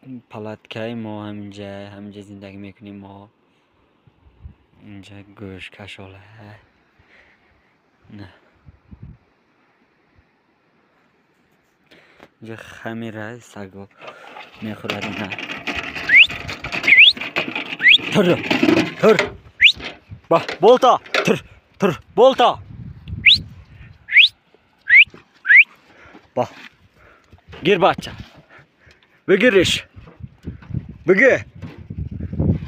Палаткаи мо ҳаминҷа, ҳаминҷа зиндагӣ мекунем мо. Инҷа гӯшт кашола. На. Инҷа хамира саго мехӯрад ина. Тур, тур. Ба, болта, тур, тур, болта. Ба. Гир бача. Бигириш. Биги.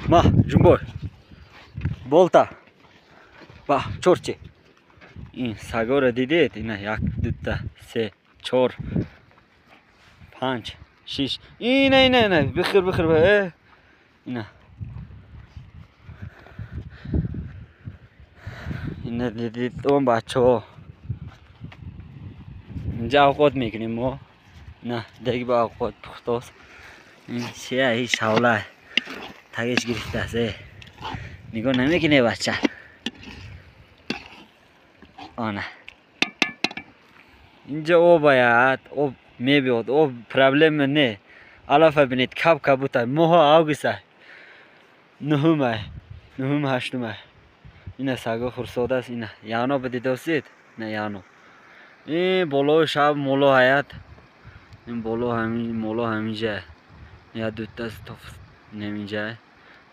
Ма, ҷумбой. Болта. Ба, чорчи. Ин сагоро дидед? Ина як, дута, се, чор, панҷ, шиш. Ина, ина, ина. Бихӯр, бихӯр. Ина. Ина дидед он бачаҳо. Инҷа авқот мекунем мо. На, деги ба авқот пухтост. Ин чия? Ин шавла. Тагиш гирифтааст. Нигоҳ намекунӣ бача. Ана. Инҷа об аяд, об мебиёд, об проблема не. Алафа бинед, каб кабута. Моҳо августа. Нуҳумай. Нуҳум ҳаштумай. Ина саго хурсодааст, ина. Яъно ба дидосид? На яъно. Ин болои шаб моло ҳаят. Ин боло ҳамин моло ҳаминҷа. Я дута стоф ҳаминҷа.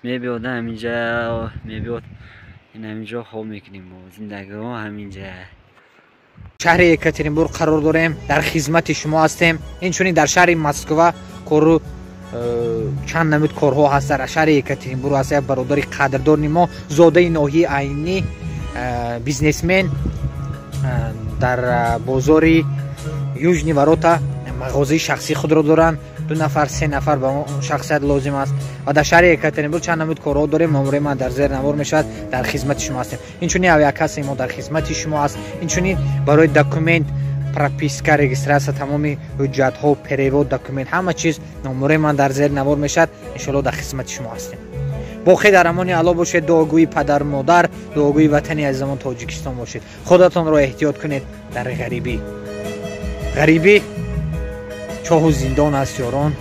Мебиёд ҳаминҷа, мебиёд. Ин ҳаминҷо хоб мекунем мо. Зиндагиҳо ҳаминҷа. Шаҳри Екатеринбург қарор дорем, дар хизмати шумо ҳастем. Инчунин дар шаҳри Москва кору чанд намуд корҳо ҳаст. Дар шаҳри Екатеринбург ҳаст як бародари қадрдони мо, зодаи ноҳияи Айнӣ, бизнесмен, дар бозори Южный ворота мағозаи шахсии худро доранд. 2 нафар, 3 нафар ба шахсият лозим аст. Ва дар шаҳри Екатеринбург чанд намуд корҳо дорем. Номраи ман дар зер навор мешавад, дар хизмати шумо ҳастем. Инчунин авиакассаи мо дар хизмати шумо аст. Инчунин барои документ, прописка, регистрация, тамоми ҳуҷҷатҳо, перевод, документ, ҳама чиз номраи ман дар зер навор мешавад. Иншоалло дар хизмати шумо ҳастем. Боқӣ дар амони Алло бошед. Дуогӯи падару модар, дуогӯи ватани азизамон Тоҷикистон бошед. Худатонро эҳтиёт кунед дар ғарибӣ. Ғарибӣ чоҳу зиндон аст ёрон,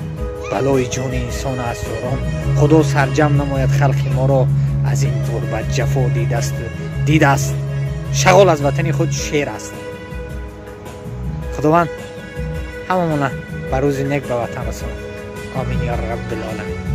балои ҷони инсон аст ёрон. Худо сарҷам намояд халқи моро аз ин ғурбат ҷафо дидааст. Шағол аз ватани худ шер аст. Худованд ҳамамона ба рӯзи нек ба ватан расонад. Амин ё раббил оламин.